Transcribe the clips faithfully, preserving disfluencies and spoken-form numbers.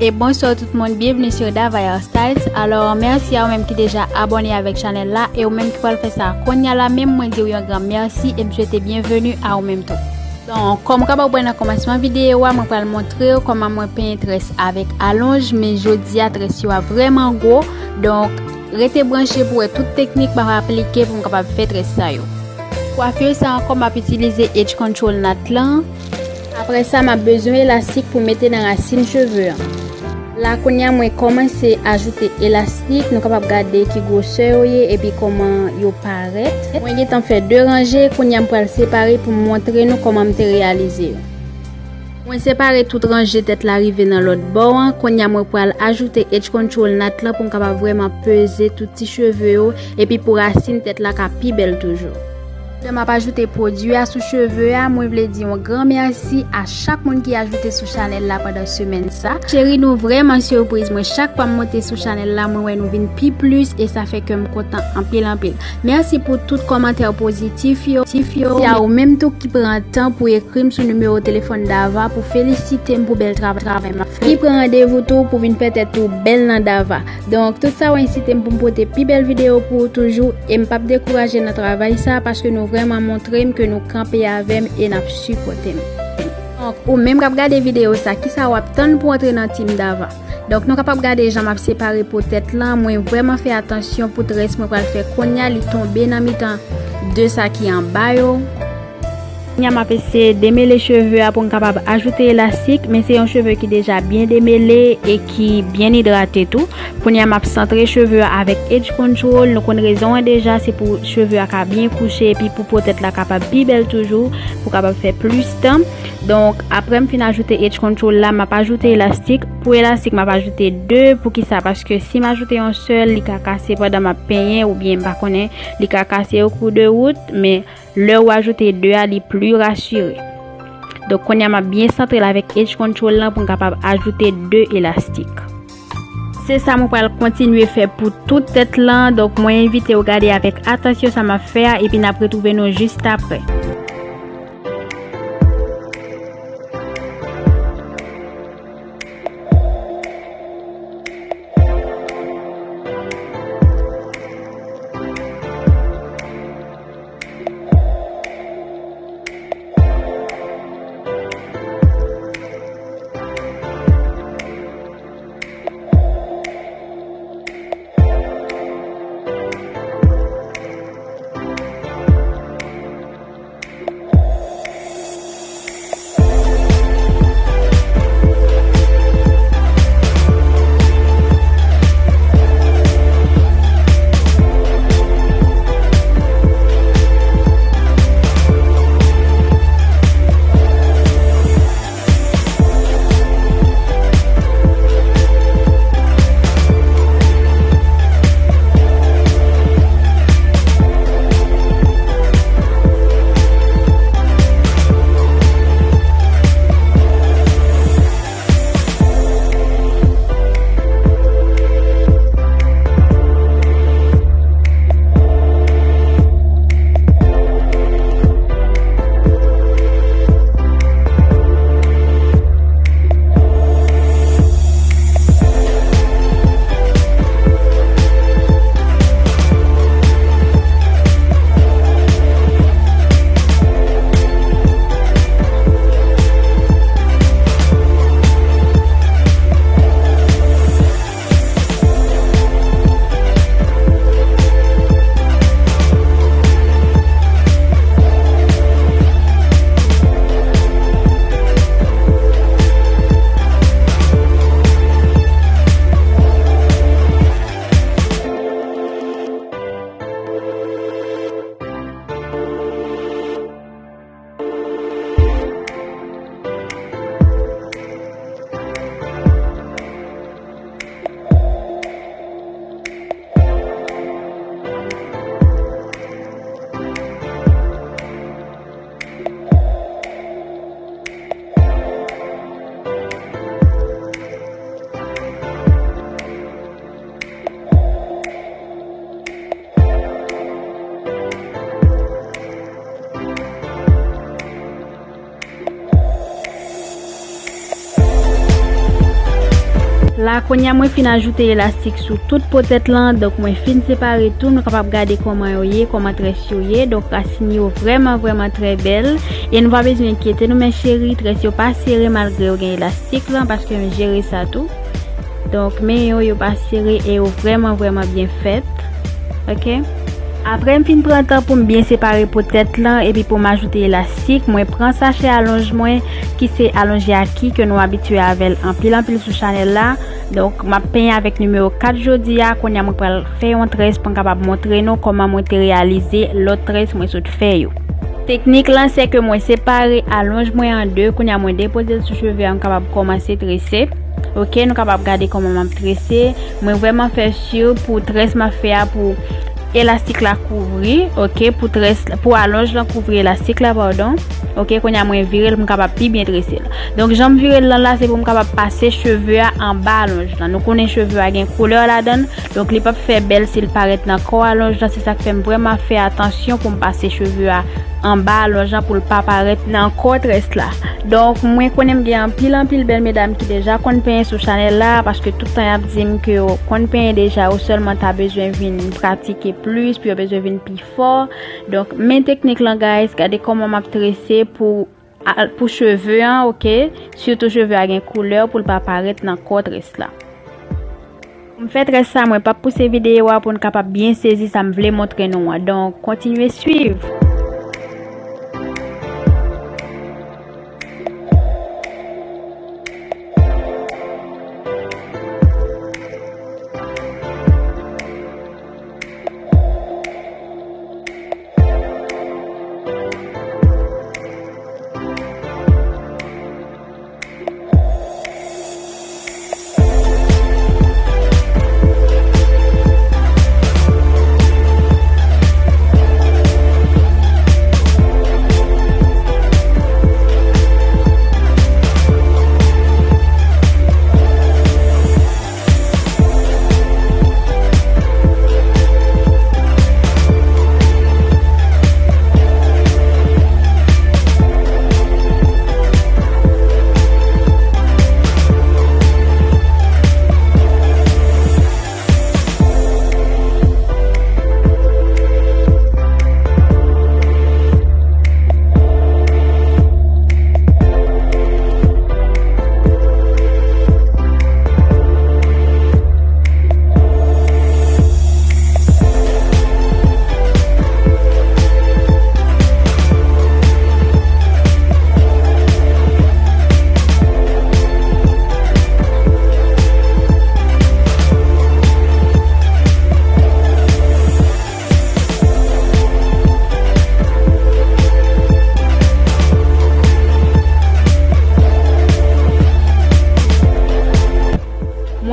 E bonswa tout moun, byenvni sou Dava Hairstyles. Alò, mèsi a ou menm ki deja abòne avèk chanèl la, e ou menm ki pral fè sa kounye a la menm, mwen di w yon gran mèsi e m swete byenveni a ou menm tou. Donk, kòm ou kapab wè nan kòmansman videyo a, mwen pral montre w kòman mwen penyen très avèk alonj, men jodi a très yo a vrèman gwo. Donk, rete branche pou wè tout teknik m ap aplike pou m kapab fè très sa yo. Kwafir sa ankò, m ap itilize Edge Control Knot lan. Apre sa, m ap bezwen elastik pou mete nan rasin cheve an. La, kounye a, mwen kòmanse ajoute elastik. Nou kapab gade ki gwosè yo ye epi kòman yo parèt. Mwen gentan fè de ranje. Kounye a, m pral separe pou m montre nou kòman m te reyalize yo. Mwen separe tout ranje tèt la rive nan lòt bò an. Kounye a, mwen pral ajoute Edge Control Knot lan pou m kapab vrèman peze tout ti cheve yo epi pou rasin tèt la ka pi bèl toujou. Lè m ap ajoute pwodui a sou cheve a, mwen vle di yon gran mèsi a chak moun ki ajoute sou chanèl la pandan semèn sa. Cheri, nou vrèman sipriz mwen. Chak fwa m monte sou chanèl la, mwen wè nou vin pi plis e sa fè kè m kontan anpil, anpil. Mèsi pou tout kòmantè pozitif yo. Si a ou menm tou ki pran tan pou ekri m sou nimewo telefòn Dava pou felisite m pou bèl tra-, travay m ap fè, ki pran randevou tou pou vin fè tèt ou bèl nan Dava. Donk, tout sa w ensite m pou m pote pi bèl videyo pou ou toujou, e m p ap dekouraje nan travay sa, paske nou vrèman montre m ke nou kanpe avè m e n ap sipòte m. Donk, ou menm k ap gade videyo sa, kisa w ap tann pou antre nan Team Dava? Donk, nou kapab gade jan m ap separe po tèt lan. Mwen vrèman fè atansyon pou très mwen pral fè kounye a, li tonbe nan mitan de sa ki anba yo. Kounye a, m ap eseye demele cheve a pou m kapab ajoute elastik, men se yon cheve ki deja byen demele e ki byen idrate tou. Kounye a, m ap santre cheve a avèk Edge Control. Nou konn rezon an deja, se pou cheve a ka byen kouche epi pou po tèt la kapab pi bèl toujou, pou kapab fè plis tan. Donk, apre m fin ajoute Edge Control la, m ap ajoute elastik. Pou elastik, m ap ajoute de. Poukisa? Paske si m ajoute yon sèl, li ka kase pandan m ap penyen, oubyen m pa konnen, li ka kase o kou de wout, men lè w ajoute de a, li pli rasire. Donk, kounye a, m ap byen santre l avèk Edge Control lan pou m kapab ajoute de elastik. Se sa mwen pral kontinye fè pou tout tèt lan. Donk, mwen envite w gade avèk atansyon sa m ap fè a, epi n ap retwouve nou jis apre. La, kounye a mwen fin ajoute elastik sou tout po tèt lan, donk mwen fin separe tou, nou kapab gade kòman yo ye, kòman très yo ye, donk rasin yo vrèman, vrèman trè bèl, e nou pa bezwen enkyete nou, mes chéries, très yo pa sere malgre yo gen elastik lan, paske m jere sa tou. Donk, men yo, yo pa sere e yo vrèman, vrèman byen fèt. Ok? Apre m fin pran tan pou m byen separe po tèt lan epi pou m ajoute elastik, mwen pran sachè alonj mwen, ki se alonj Yaki ke nou abitye avè l anpil, anpil sou chanèl la. Donk, m ap penyen avèk nimewo kat jodi a. Kounye a, mwen pral fè yon très pou m kapab montre nou kòman mwen te reyalize lòt très mwen sot fè yo. Teknik lan, se ke mwen separe alonj mwen an de. Kounye a, mwen depoze l sou cheve a, m kapab kòmanse trese. Ok, nou kapab gade kòman m ap trese. Mwen vrèman fè si pou très m ap fè a, pou elastik la kouvri, ok, pou très, pou alonj lan kouvri elastik la, padon. Ok, kounye a mwen vire l pou m kapab pi byen trese l. Donk, jan m vire l lan la, se pou m kapab pase cheve a anba alonj lan. Nou konnen cheve a gen koulè ladan l, donk li p ap fè bèl si l parèt nan kò alonj lan. Se sa k fè m vrèman fè atansyon pou m pase cheve a anba alonj lan pou l pa parèt nan kò très la. Donk, mwen konnen m gen anpil, anpil bèl medam ki deja konn penyen sou chanèl la, paske tout tan y ap di m ke yo konn penyen deja, yo sèlman ta bezwen vin pratike plis, pou yo bezwen vin pi fò. Donk, men teknik lan, guys, gade kòman m ap trese pou, a, pou cheve an, ok? Sitou cheve a gen koulè pou l pa parèt nan kò très la. Pou m fè très sa, mwen p ap pouse videyo a pou n kapab byen sezi sa m vle montre nou an. Donk, kontinye swiv.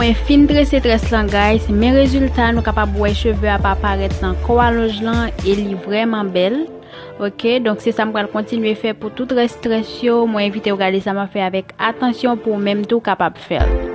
Mwen fin trese très lan, guys, men rezilta, nou kapab wè cheve a pa parèt nan kò alonj lan e li vrèman bèl. Ok, donk se sa m pral kontinye fè pou tout rès très yo. Mwen envite w gade sa m ap fè avèk atansyon pou w menm tou kapab fè l.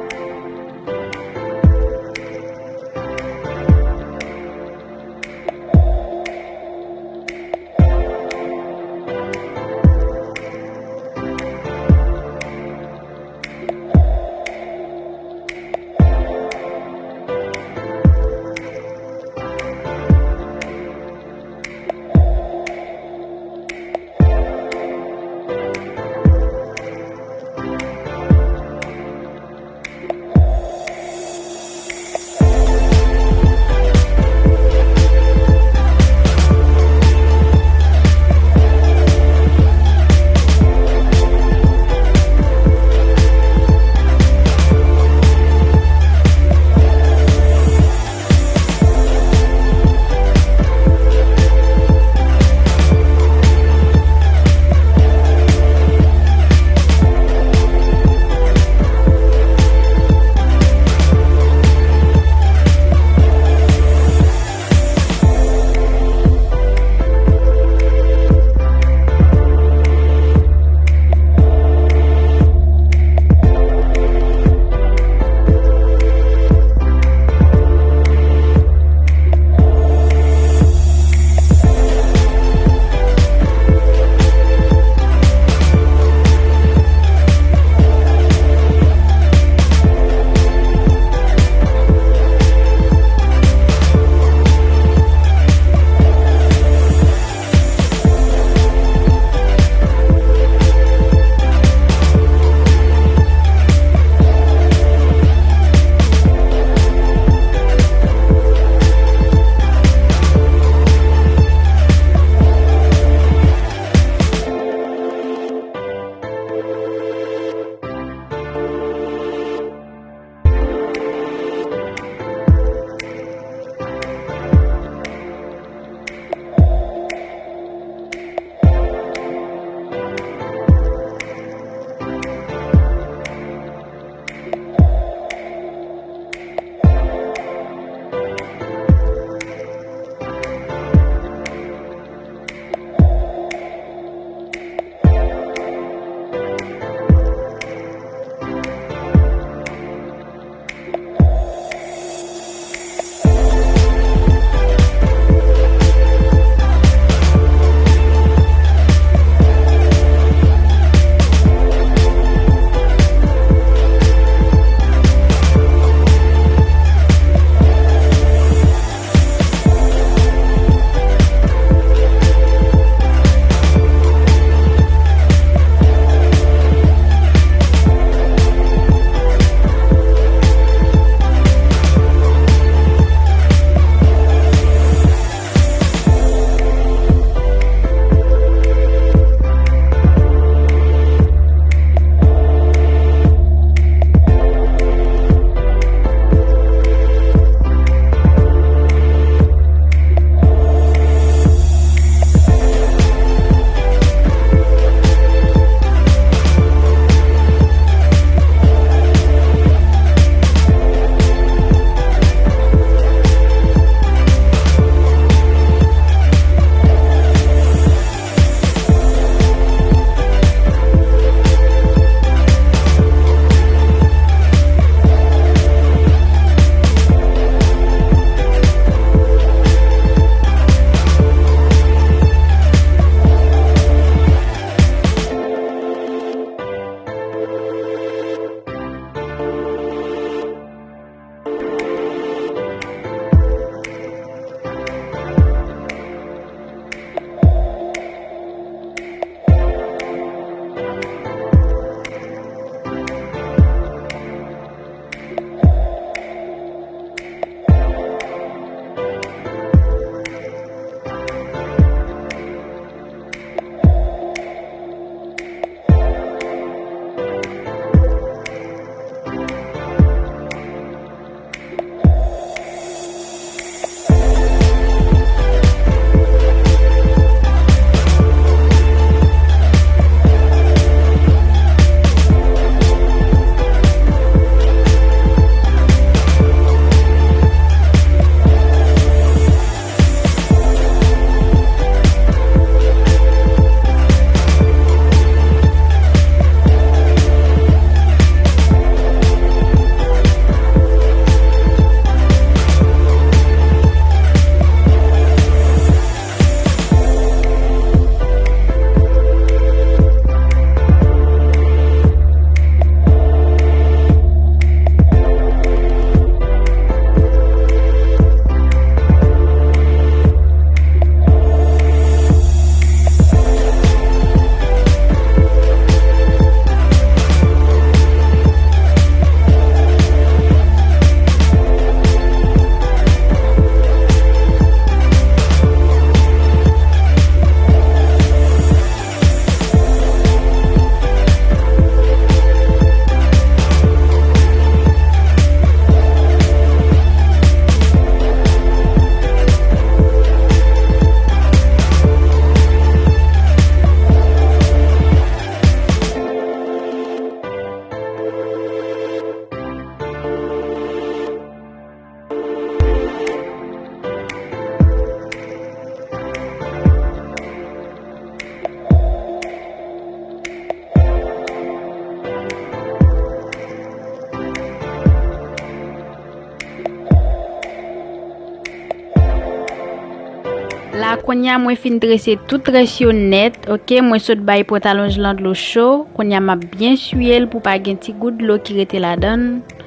Kounye a mwen fin trese tout rès yo nèt, oke? Mwen sot bay pòt alonj lan dlo cho. Kounye a m ap byen siye l pou pa gen ti gout dlo ki rete ladan l,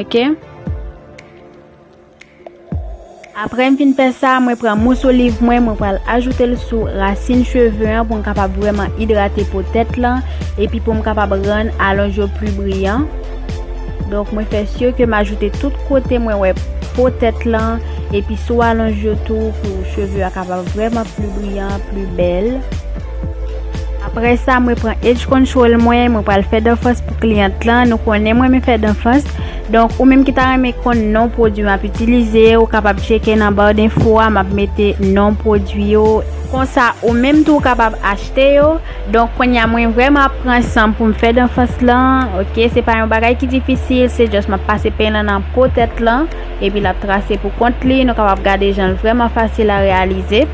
oke? Apre m fin fè sa, mwen pran mous oliv mwen, mwen pral ajoute l sou rasin cheve an pou m kapab vrèman idrate po tèt lan, epi pou m kapab rann alonj yo pli briyan. Donk, mwen fè si ke m ajoute tout kote mwen wè po tèt lan, epi sou alonj yo tou pou cheve a kapab vrèman pli briyan, pli bèl. Apre sa, mwen pran edge control mwen, mwen pral fè danfans pou kliyant lan. Nou konnen mwen renmen fè danfans. Donk, ou menm ki ta renmen konn non pwodui m ap itilize, ou kapab tcheke nan ba denfo a, m ap mete non pwodui yo. Konsa, ou menm tou ou kapab achte yo. Donk, kounye a mwen vrèman ap pran san m pou m fè danfans lan. Oke, se pa yon bagay ki difisil, se just m ap pase peny lan nan po tèt lan, epi l ap trase pou kont li. Nou kapab gade jan l vrèman fasil a reyalize.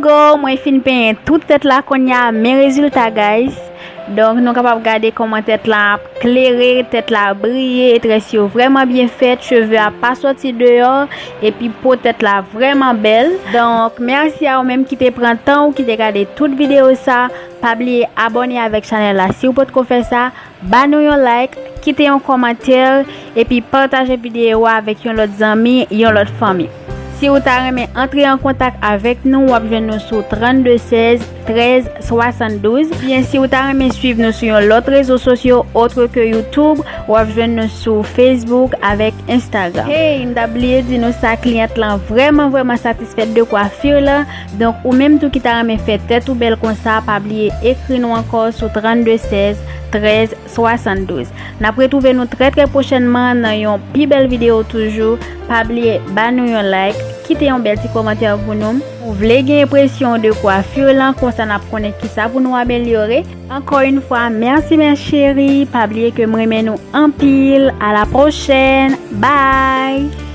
Bingo, mwen fin penyen tout tèt la kounye a, men rezilta, guys. Donk, nou kapab gade kòman tèt la ap klere, tèt la briye, très yo vrèman byen fèt, cheve a pa sòti deyò, epi po tèt la vrèman bèl. Donk, mèsi a ou menm ki te pran tan ou ki te gade tout videyo sa. Pa bliye abòne avèk chanèl la si ou potko fè sa. Ba nou yon like, kite yon kòmantè, epi pataje videyo a avèk yon lòt zanmi, yon lòt fanmi. Si ou ta renmen antre an kontak avèk nou, w ap jwenn nou sou trannde sèz trèz swasanndouz. Oubyen si ou ta renmen swiv nou sou yon lòt rezo sosyo otre ke YouTube, w ap jwenn nou sou Facebook avèk Instagram. Hey, m ta bliye di nou sa, kliyant lan vrèman, vrèman satisfèt de kwafir la. Donk, ou menm tou ki ta renmen fè tèt ou bèl konsa, pa bliye ekri nou ankò sou trannde sèz trèz swasanndouz. N ap retwouve nou trè, trè pwochènman nan yon pi bèl videyo toujou. Pa bliye ba nou yon like, kite yon bèl ti kòmantè pou nou. Ou vle gen enpresyon de kwafir lan, konsa n ap konnen kisa pou nou amelyore. Ankò yon fwa, mèsi mes chéris. Pa bliye ke m renmen nou anpil. A la pwochèn. Bye!